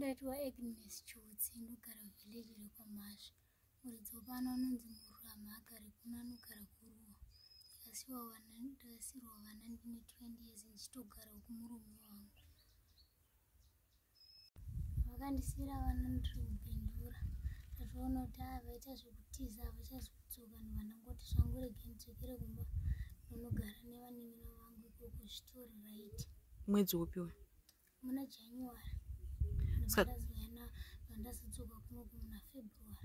Ndaitwa Agnes Chiutsi, ndogara village rekwaMhasvi. Muridzi wepano anonzi Mururami, haagari kuno, anogara kuRuwa. Ndakasiirwa vana ndine 20 years ndichitogarawo kumurume wangu. Vakandisiira vana ndiri kuBindura. Ndatoona kuti haa vaita zvekutiza havachazi kudzoka, ndobva ndangoti zvangu regai ndidzokere kumba ndonogara nevanin'ina vangu ikoko zvitori right. Mwedzi upi uyu? Muna January. Ndazodzoka kunoku muna February.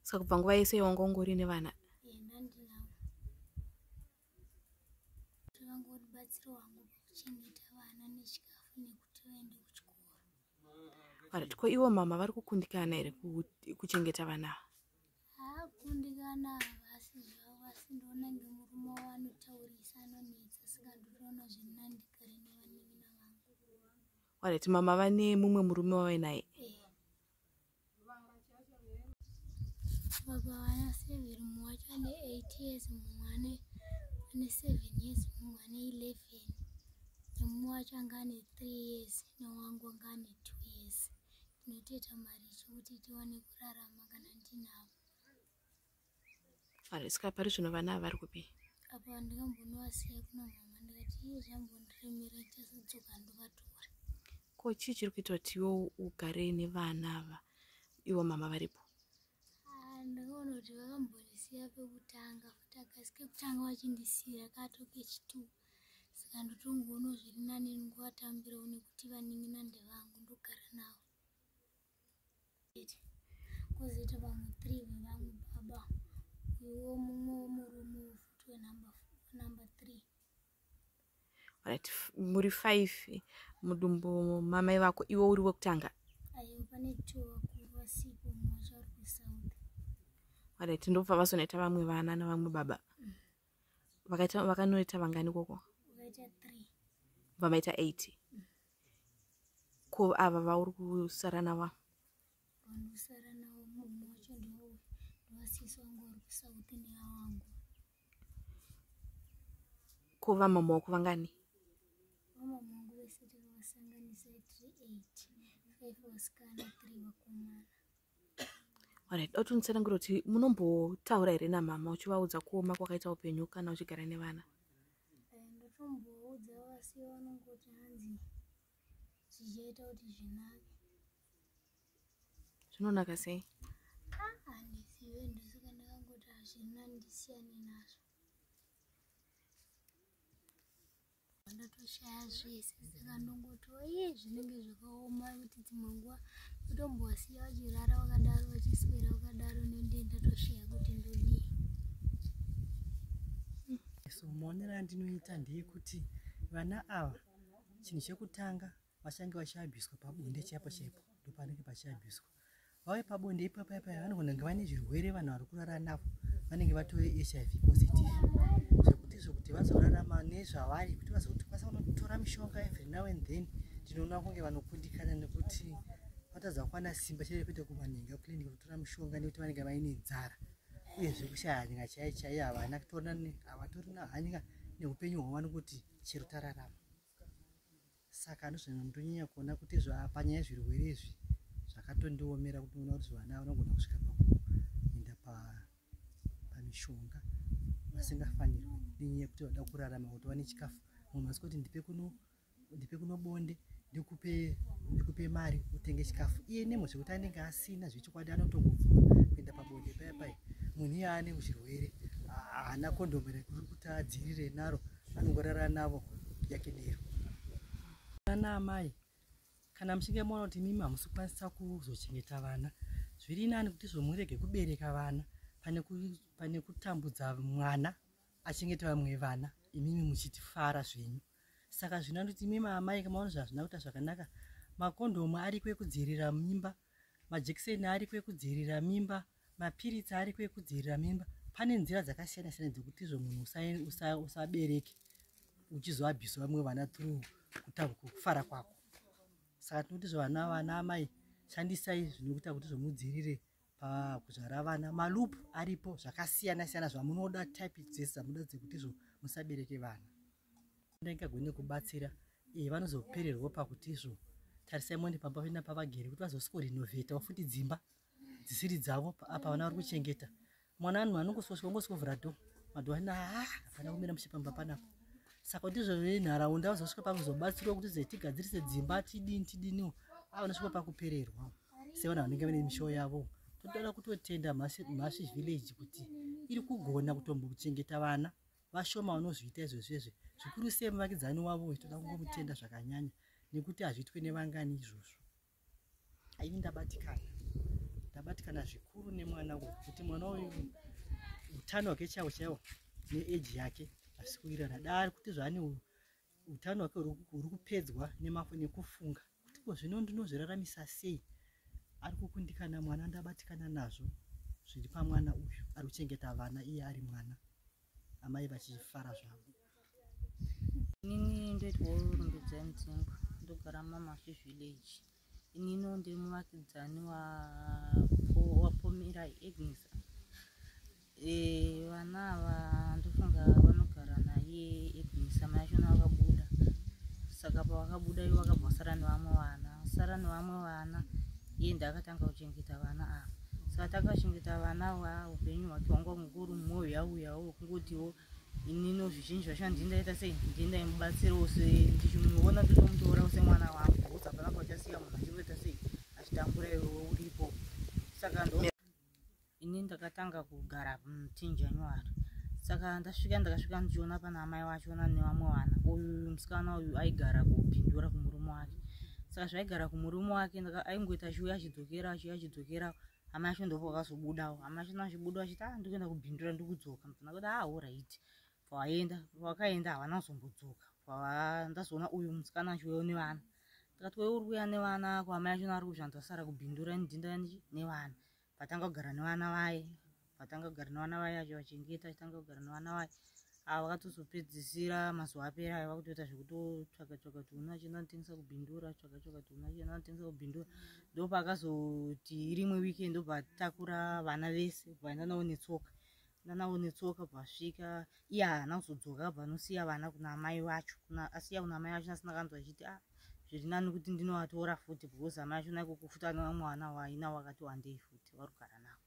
Saka kubva nguva yese wanga ungori nevana? Ndandinavo. Vangoribatsiro wangu pakuchengeta vana nechikafu nekuti vaende kuchikoro. Alright, ko ivo mama vari kukundikana here kuchengeta vana ava? Haa, kukundikana havasi zvavo, asi ndoona ngemurume wavo anotaurisa, anonetsa, saka ndotoona zviri nani ndigare nevanin'ina vangu. Alright, mama vane mumwe murume wavainaye? Baba vana 7, mumwe wacho ane 8 years, mumwe ane 7 years, mumwe ane 11, nemumwe wacho anga ane 3 years, newangu anga ane 2 years. Ndinotoita maricho kuti tiwane kurarama kana ndinavo. Alright, saka pari zvino vana ava vari kupi? Apa ndikambonowasiya kuna mama, ndikati iye zvambondiremera, ndichazodzoka ndovatora. Ko chii chiri kuita kuti iwe ugare nevana ava ivo mama varipo? Ndakaona kuti vakambondisiya pekutanga futi, akasi kekutanga vachindisiya kato kechitu, saka ndotongoona zviri nani ndingovatambirawo nekuti vanin'ina ndevangu, ndogara navo. Kwozoita vamwe 3 vevamwe baba, uyuwo mumwe wemurume futi wenumber 3. Alright, muri 5 mudumbu mamai vako, iwe uri wekutanga? Aiwa, pane 2 vakuru vasipo, mumwe wacho ari kuSouth. Alright, ndobva vazonoita vamwe vana navamwe baba. Vakaita, vakanoita vangani koko? Vakaita 3. Bva maita 8. Ko ava vauri kusara navo? Vandosara navo, mumwe wacho ndowasisi wangu vari kuSouth neawangu. Ko vamama wako vangani? Vamama vangu vese takavasanganisa tiri 8, 5 vasikana, 3 vakomana. Alright, dai tunditsanangura kuti munombotaura here namama uchivaudza kuoma kwakaita upenyu kana uchigara nevana? Ndotomboudza, vasi vanongoti hanzi zvichaita kuti zvinake. Zvinonaka sei? Handizive, ndosaka ndakangoti hazvina, ndisiyane nazvo. Ndatoshaya zvese, saka ndongoti iye zvinenge zvakaoma kuti dzimwe nguva ndotombovasiya vachirara vakadaro, vachiswera vakadaro, nende ndatoshaya kuti ndodii. So maonero andinoita ndeyekuti vana ava, chinhu chekutanga, vachange vachiabhuswa pabonde chaipo chaipo, ndopanenge pachiabhuswa. Vauye pabonde ipapo ipapo, vanogona kunge vane zvirwere. Vanhu vari kurara navo vanenge vatove HIV positive, zvekuti zvokuti vazorarama nezvavari, kuti vazokwanisa kunotora mishonga every now and then, tinoona kunge vanokundikana nekuti vatadza kuwana simba chaiyo kuita kumanhinga kuclinic kutora mishonga, nekuti vanenge vaine nzara, uyezve kushaya hanya chaiyo chaiyo. Havana havatorina hanya neupenyu hwavo, vanongoti chero tararama. Saka ndozvandonyanya kuona kuti panyaya yezvirwere izvi zvakatondiomera kuti unoona kuti vana vanogona kusvika pakuenda pamishonga vasingafanirwi, nenyaya yekuti vada kurarama, kuti vane chikafu. Munhu asi kuti ndipe kuno, ndipe kuno bonde, ndikupe mari utenge chikafu, iye nemhosva yekuti anenge asina zvechokwadi anotongobvuma kuenda pabonde paya paya. Munhu iye ane chirwere, haana kondomu rekuti adzivirire naro, anongorara navo yake dero. Ana amai, kana muchinge maona kuti imimi hamusi kukwanisa kuzochengeta vana, zviri nani kuti zvomurege kubereka vana pane kutambudza mwana achengete vamwe vana, imimi muchitifara zvenyu. Saka zvinandoti imimi amai, kamaona zvazvina kuita zvakanaka, makondomu ariko ekudzivirira mimba, majekiseni ariko ekudzivirira mimba, mapiritsi ariko ekudzivirira mimba. Pane nzira dzakasiyana siyana dzekuti izvo munhu usabereke uchizoabhisa vamwe vana through kufara kwako. Saka tinoti zvavana, vana amai, shandisai zvinokuita kuti zvomudzivirire pakuzvara vana. Maloop aripo zvakasiyana siyana zvamunoda, type dzese dzamunoda dzekuti izvo musabereke vana. Ndingagone kubatsira, vanozopererwa pakuti izvo Tarisai monde pamba pena pavagere kuti vazosikorenovhetawo futi dzimba dzisiri dzavo apa vana vari kuchengeta. Mwana anhu anongosvika ongosvika dho madho ana haa hapana kumira mushe pamba panapa. Saka ndizvo venharaunda vazosvika pakuzobatsirwa kuti ze tigadzirise dzimba tidini tidiniwo avanosvika pakupererwa sevanhu vanenge vane mishowo yavo. Totoda kutotenda Mhasvi Village kuti iri kugona kutombochengeta vana vashoma vanozviita izvozvezve, zvikuru sei muvakidzani wavo. Toda kungomutenda zvakanyanya nekuti hazviitwe nevangani izvozvo. Aini ndabatikana, ndabatikana zvikuru nemwana uyu, kuti mwana uyu utano hwake chaiwo chaiwo neeji yake hazvisi kuwirirana. Dai kuti zvaane utano hwake huri kupedzwa nekufunga kuti ko zvino ndinozviraramisa sei, ari kukundikana mwana. Ndabatikana nazvo zviri pamwana uyu, ari kuchengeta vana iye ari mwana, amai vachifara zvavo. Inini ndoitwawo Rumbidzai Mudzingwa, ndogara mumaMasvi Village. Inini ndiri muvakidzani waPomerai Agnes. Vana ava ndofunga vanogara naye Agnes, amai achona vakabuda. Saka pavakabuda ivo vakabva vasara nevamwe vana. Sara nevamwe vana, iye ndaakatanga kuchengeta vana ava. Saka takachengeta vana ava, upenyu hwake hwanga mukuru mwoyo yauyawo kungotiwo inini zvizhinji zvacho ndini ndaita sei, ndini ndaimubatsirawo, ndichimuona ndotomutorawo semwana wangu, because hapana pachasiya munhu achingoita sei achitambura iwe uripo. Saka ndo ini ndakatanga kugara mu10 January. Saka ndasvika, ndakasvika ndichiona pana amai vachona nevamwe vana. Uyu musikana uyu aigara kuPindura kumurume wake. Saka zvaigara kumurume wake, aingoita achiuya achidzokera, achiuya achidzokera. Amai acho ndopo vakazobudawo. Amai acho achibuda achiti, "Ah, ndikuenda kuBhindura, ndikudzoka." Ndikuti, "Ah, alright." Pavaenda, pavakaenda havana kuzombodzoka. Ndazoona uyu musikana achiuyawo nevana. Ndikati, "Wewe uri kuuya nevana ko amai achona ari kuzvanzi vasara kuBhindura, ndinda nevana." Patanga kugara nevana vaye, patanga kugara nevana vaye, achivachengeta, achitanga kugara nevana vaye. Ava vakatozopedzisira mazuva apera aya vakutoita zvekutotsvaga tsvaga tiuna, achienda notengesa kuBhindura, tsvaga tsvaga tiuna, achienda notengesa kuBhindura. Ndopakazoti rimwe weekend ndobva takura vana vese, vaenda navo netsoka, enda navo netsoka. Bvasvika, iye haana kuzodzoka, abva anosiya vana kuna amai vacho. Asiya kuna amai vacho, asina kanzwa achiti, "Ah, zviri nani kuti ndinovatora futi," because amai achona ikoko futi ane vamwe vana vainavo vakati wandei futi vari kugara navo.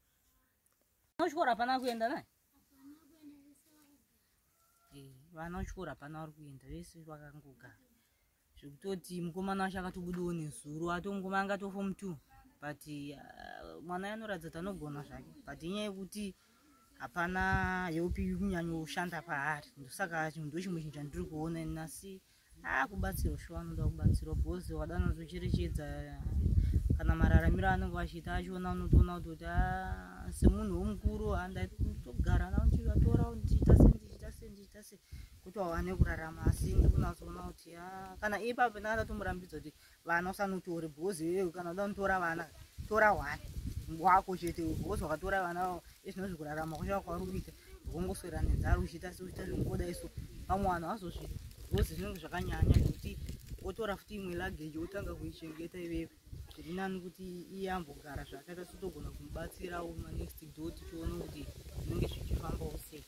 Kuchikoro hapana kuenda naye. Vana kuchikoro hapana vari kuenda, vese vakangogara, zvekutoti mukomana wacho akatobudawo nezuro, ato mukoma anga ato form 2, but mwana anoratidza kuti anogona zvake, but inyaya yekuti hapana help iri kunyanyoshanda paari. Ndosaka ndo chimwe chinhu chandiri kuona nasi kubatsirwa shuwa, anoda kubatsirwa, because wadanatsocherechedza kana mararamiro anenge achiita achiona, unotoona kuti semunhu womukuru ndaitogara navo ndichivatora, ndichiita se ndichiita se ndichiita se kuti vawane kurarama. Asi ndikunatsoona kuti kana ipapo ndanga ndatomurambidza kuti vana usanotore, because iwewe kana uda kunotora vana, tora one wako chete, because wakatora vana ezvinozvi kurarama kwacho kwauri kuita kungoswera nenzara, uchiita se uchiita zvingodai. So vamwe vanhu vazozvida because zvinenge zvakanyanya zvekuti wotora futi imwe luggage wotanga kuichengeta iwewe. Zviri nani kuti iye ambogara zvakaita, sotogona kumubatsirawo manext door, tichiona kuti zvinenge zvichifambawo sei.